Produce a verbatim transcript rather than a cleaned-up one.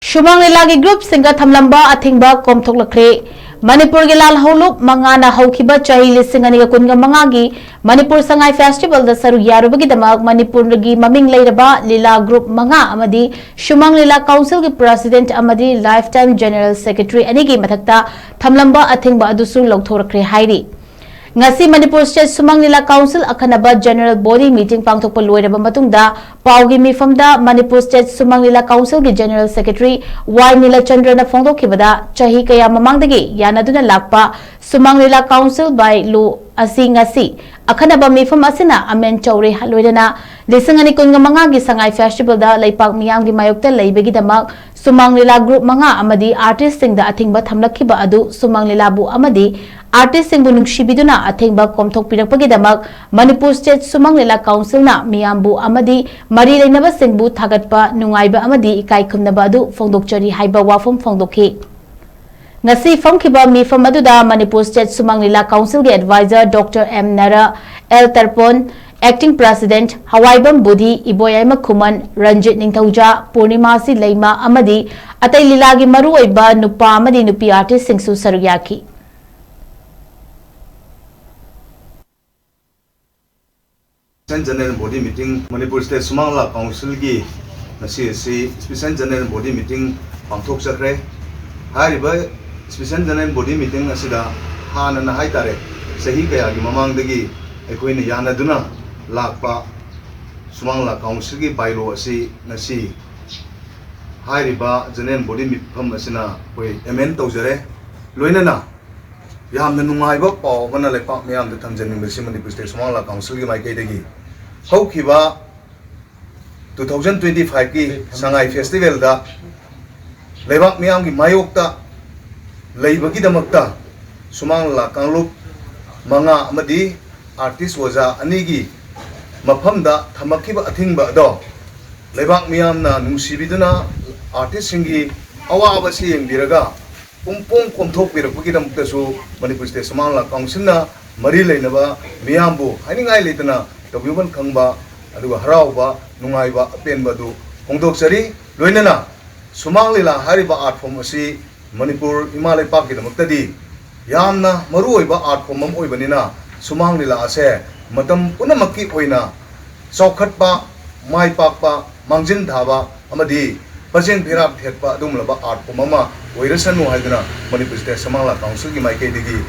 ꯁꯨꯃꯥꯡ ꯂꯤꯂꯥꯒꯤ ꯒ꯭ꯔꯨꯞꯁꯤꯡꯒ ꯊꯝꯂꯝꯕ ꯑꯊꯤꯡꯕ ꯀꯣꯝꯊꯣꯛꯂꯛꯈ꯭ꯔꯦ꯫ ꯃꯅꯤꯄꯨꯔꯒꯤ ꯂꯥꯜꯍꯧꯂꯨꯞ ꯃꯉꯥꯅ ꯍꯧꯈꯤꯕ ꯆꯍꯤ ꯂꯤꯁꯤꯡ ꯑꯅꯤꯒ ꯀꯨꯟꯒ ꯃꯉꯥꯒꯤ ꯃꯅꯤꯄꯨꯔ ꯁꯉꯥꯏ ꯐꯦꯁꯇꯤꯚꯦꯜꯗ ꯁꯔꯨꯛ ꯌꯥꯔꯨꯕꯒꯤꯗꯃꯛ ꯃꯅꯤꯄꯨꯔꯒꯤ ꯃꯃꯤꯡ ꯂꯩꯔꯕ ꯂꯤꯂꯥ ꯒ꯭ꯔꯨꯞ ꯃꯉꯥ ꯑꯃꯗꯤ ꯁꯨꯃꯥꯡ ꯂꯤꯂꯥ ꯀꯥꯎꯟꯁꯤꯜꯒꯤ ꯄ꯭ꯔꯁꯤꯗꯦꯟꯠ ꯑꯃꯗꯤ ꯂꯥꯏꯐ ꯇꯥꯏꯝ ꯖꯦꯅꯔꯦꯜ ꯁꯦꯀ꯭ꯔꯦꯇꯔꯤ ꯑꯅꯤꯒꯤ ꯃꯊꯛꯇ ꯊꯝꯂꯝꯕ ꯑꯊꯤꯡꯕ ꯑꯗꯨꯁꯨ ꯂꯧꯊꯣꯔꯛꯈ꯭ꯔꯦ ꯍꯥꯏꯔꯤ꯫ ꯉꯁꯤ ꯃꯅꯤꯄꯨꯔ ꯁ꯭ꯇꯦꯠ ꯁꯨꯃꯥꯡ ꯂꯤꯂꯥ ꯀꯥꯎꯟꯁꯤꯜ ꯑꯈꯟꯅꯕ ꯖꯦꯅꯔꯦꯜ ꯕꯣꯗꯤ ꯃꯤꯇꯤꯡ ꯄꯥꯡꯊꯣꯛꯄ ꯂꯣꯏꯔꯕ ꯃꯇꯨꯡꯗ ꯄꯥꯎꯒꯤ ꯃꯤꯐꯝꯗ ꯃꯅꯤꯄꯨꯔ ꯁ꯭ꯇꯦꯠ ꯁꯨꯃꯥꯡ ꯂꯤꯂꯥ ꯀꯥꯎꯟꯁꯤꯜꯒꯤ ꯖꯦꯅꯔꯦꯜ ꯁꯦꯀ꯭ꯔꯦꯇꯔꯤ ꯋꯥꯏ ꯅꯤꯂꯆꯟꯗ꯭ꯔꯅ ꯐꯣꯡꯗꯣꯛꯈꯤꯕꯗ, ꯆꯍꯤ ꯀꯌꯥ ꯃꯃꯥꯡꯗꯒꯤ ꯌꯥꯅꯗꯨꯅ ꯂꯥꯛꯄ ꯁꯨꯃꯥꯡ ꯂꯤꯂꯥ ꯀꯥꯎꯟꯁꯤꯜ ꯕꯥꯏ ꯂꯣ ꯑꯁꯤ ꯉꯁꯤ ꯑꯈꯟꯅꯕ ꯃꯤꯐꯝ ꯑꯁꯤꯅ ꯑꯃꯦꯟ ꯇꯧꯔꯦ꯫ ꯂꯣꯏꯅꯅ ꯂꯤꯁꯤꯡ ꯑꯅꯤ ꯀꯨꯟꯒ ꯃꯉꯥꯒꯤ ꯁꯉꯥꯏ ꯐꯦꯁꯇꯤꯚꯦꯜꯗ ꯂꯩꯄꯥꯛ ꯃꯤꯌꯥꯝꯒꯤ ꯃꯥꯌꯣꯛꯇ ꯂꯩꯕꯒꯤꯗꯃꯛ ꯁꯨꯃꯥꯡ ꯂꯤꯂꯥ ꯒ꯭ꯔꯨꯞ ꯃꯉꯥ ꯑꯃꯗꯤ ꯑꯥꯔꯇꯤꯁꯁꯤꯡꯗ ꯑꯊꯤꯡꯕ ꯊꯝꯂꯛꯈꯤꯕ ꯑꯗꯨ ꯁꯨꯃꯥꯡ ꯂꯤꯂꯥꯕꯨ ꯑꯃꯗꯤ ꯑꯥꯔꯇꯤꯁꯁꯤꯡꯕꯨ ꯅꯨꯡꯁꯤꯕꯤꯗꯨꯅ ꯑꯊꯤꯡꯕ ꯀꯣꯝꯊꯣꯛꯄꯤꯔꯛꯄꯒꯤꯗꯃꯛ ꯃꯅꯤꯄꯨꯔ ꯁ꯭ꯇꯦꯠ ꯁꯨꯃꯥꯡ ꯂꯤꯂꯥ ꯀꯥꯎꯟꯁꯤꯜꯅ ꯃꯤꯌꯥꯝꯕꯨ ꯑꯃꯗꯤ ꯃꯔꯤ ꯂꯩꯅꯕꯁꯤꯡꯕꯨ ꯊꯥꯒꯠꯄ, ꯅꯨꯡꯉꯥꯏꯕ ꯑꯃꯗꯤ ꯏꯀꯥꯏ ꯈꯨꯝꯅꯕ ꯑꯗꯨ ꯐꯣꯡꯗꯣꯛꯆꯔꯤ ꯍꯥꯏꯕ ꯋꯥꯐꯝ ꯐꯣꯡꯗꯣꯛꯈꯤ꯫ ꯉꯁꯤ ꯐꯝꯈꯤꯕ ꯃꯤꯐꯝ ꯑꯗꯨꯗ ꯃꯅꯤꯄꯨꯔ ꯁ꯭ꯇꯦꯠ ꯁꯨꯃꯥꯡ ꯂꯤꯂꯥ ꯀꯥꯎꯟꯁꯤꯜꯒꯤ advisor doctor M Nara, L Tarpon, acting president Hawaibam Budhi, Iboyaima Khuman, Ranjit Ningthouja, Purnimasi Leima ꯑꯃꯗꯤ ꯑꯇꯩ ꯂꯤꯂꯥꯒꯤ ꯃꯔꯨꯑꯣꯏꯕ ꯅꯨꯄꯥ ꯑꯃꯗꯤ ꯅꯨꯄꯤ ꯑꯥꯔꯇꯤꯁꯁꯤꯡꯁꯨ ꯁꯔꯨꯛ ꯌꯥꯈꯤ꯫ Special general body meeting, Manipur state ꯁꯨꯃꯥꯡ ꯂꯤꯂꯥ ꯀꯥꯎꯟꯁꯤꯜꯒꯤ ꯉꯁꯤ ꯑꯁꯤ ꯁ꯭ꯄꯦꯁꯦꯜ ꯖꯦꯅꯔꯦꯜ ꯕꯣꯗꯤ ꯃꯤꯇꯤꯡ ꯄꯥꯡꯊꯣꯛꯆꯈ꯭ꯔꯦ꯫ ꯍꯥꯏꯔꯤꯕ ꯁ꯭ꯄꯦꯁꯦꯜ ꯖꯦꯅꯔꯦꯜ ꯕꯣꯗꯤ ꯃꯤꯇꯤꯡ ꯑꯁꯤꯗ ꯍꯥꯟꯅꯅ ꯍꯥꯏꯇꯥꯔꯦ, ꯆꯍꯤ ꯀꯌꯥꯒꯤ ꯃꯃꯥꯡꯗꯒꯤ ꯑꯩꯈꯣꯏꯅ ꯌꯥꯅꯗꯨꯅ ꯂꯥꯛꯄ ꯁꯨꯃꯥꯡ ꯂꯤꯂꯥ ꯀꯥꯎꯟꯁꯤꯜꯒꯤ ꯕꯥꯏꯂꯣ ꯑꯁꯤ ꯉꯁꯤ ꯍꯥꯏꯔꯤꯕ ꯖꯦꯅꯔꯦꯜ ꯕꯣꯗꯤ ꯃꯤꯐꯝ ꯑꯁꯤꯅ ꯑꯩꯈꯣꯏ ꯑꯦꯃꯦꯟ ꯇꯧꯖꯔꯦ꯫ ꯂꯣꯏꯅꯅ ꯌꯥꯝꯅ ꯅꯨꯡꯉꯥꯏꯕ ꯄꯥꯎ ꯑꯃꯅ ꯂꯩꯄꯥꯛ ꯃꯤꯌꯥꯝꯗ ꯊꯝꯖꯅꯤꯡꯕꯁꯤ ꯃꯅꯤꯄꯨꯔ ꯁ꯭ꯇꯦꯠ ꯁꯨꯃꯥꯡ ꯂꯤꯂꯥ ꯀꯥꯎꯟꯁꯤꯜꯒꯤ ꯃꯥꯏꯀꯩꯗꯒꯤ ꯍꯧꯈꯤꯕ ꯇꯨ ꯊꯥꯎꯖꯟ ꯇ꯭ꯋꯦꯟꯇꯤ ꯐꯥꯏꯚꯀꯤ ꯁꯉꯥꯏ ꯐꯦꯁꯇꯤꯚꯦꯜꯗ ꯂꯩꯕꯥꯛ ꯃꯤꯌꯥꯝꯒꯤ ꯃꯥꯌꯣꯛꯇ ꯂꯩꯕꯒꯤꯗꯃꯛꯇ ꯁꯨꯃꯥꯡ ꯂꯤꯂꯥ ꯀꯥꯡꯂꯨꯞ ꯃꯉꯥ ꯑꯃꯗꯤ ꯑꯥꯔꯇꯤꯁ ꯑꯣꯖꯥ ꯑꯅꯤꯒꯤ ꯃꯐꯝꯗ ꯊꯝꯃꯛꯈꯤꯕ ꯑꯊꯤꯡꯕ ꯑꯗꯣ ꯂꯩꯕꯥꯛ ꯃꯤꯌꯥꯝꯅ ꯅꯨꯡꯁꯤꯕꯤꯗꯨꯅ ꯑꯥꯔꯇꯤꯁꯁꯤꯡꯒꯤ ꯑꯋꯥꯕꯁꯤ ꯌꯦꯡꯕꯤꯔꯒ ꯄꯨꯡ ꯄꯣꯡ ꯀꯣꯝꯊꯣꯛꯄꯤꯔꯛꯄꯒꯤꯗꯃꯛꯇꯁꯨ ꯃꯅꯤꯄꯨꯔ ꯁ꯭ꯇꯦꯠ ꯁꯨꯃꯥꯡ ꯂꯤꯂꯥ ꯀꯥꯎꯟꯁꯤꯜꯅ ꯃꯔꯤ ꯂꯩꯅꯕ ꯃꯤꯌꯥꯝꯕꯨ ꯍꯥꯏꯅꯤꯡꯉꯥꯏ ꯂꯩꯇꯅ ꯇꯧꯕꯤꯃꯜ ꯈꯪꯕ, ꯑꯗꯨꯒ ꯍꯔꯥꯎꯕ, ꯅꯨꯡꯉꯥꯏꯕ, ꯑꯄꯦꯟꯕ ꯑꯗꯨ ꯐꯣꯡꯗꯣꯛꯆꯔꯤ꯫ ꯂꯣꯏꯅꯅ ꯁꯨꯃꯥꯡ ꯂꯤꯂꯥ ꯍꯥꯏꯔꯤꯕ art form ꯑꯁꯤ ꯃꯅꯤꯄꯨꯔ ꯏꯃꯥ ꯂꯩꯄꯥꯛꯀꯤꯗꯃꯛꯇꯗꯤ ꯌꯥꯝꯅ ꯃꯔꯨꯑꯣꯏꯕ art form ꯑꯃ ꯑꯣꯏꯕꯅꯤꯅ, ꯁꯨꯃꯥꯡ ꯂꯤꯂꯥ ꯑꯁꯦ ꯃꯇꯝ ꯄꯨꯝꯅꯃꯛꯀꯤ ꯑꯣꯏꯅ ꯆꯥꯎꯈꯠꯄ, ꯃꯥꯏ ꯄꯥꯛꯄ, ꯃꯥꯡꯖꯤꯟ ꯊꯥꯕ ꯑꯃꯗꯤ ꯄꯖꯦꯡ ꯐꯤꯔꯥꯛ ꯊꯦꯠꯄ ꯑꯗꯨꯒꯨꯝꯂꯕ art form ꯑꯃ ꯑꯣꯏꯔꯁꯅꯨ ꯍꯥꯏꯗꯨꯅ ꯃꯅꯤꯄꯨꯔ ꯁ꯭ꯇꯦꯠ ꯁꯃꯥꯡ ꯂꯥ ꯀꯥꯎꯟꯁꯤꯜꯒꯤ ꯃꯥꯏꯀꯩꯗꯒꯤ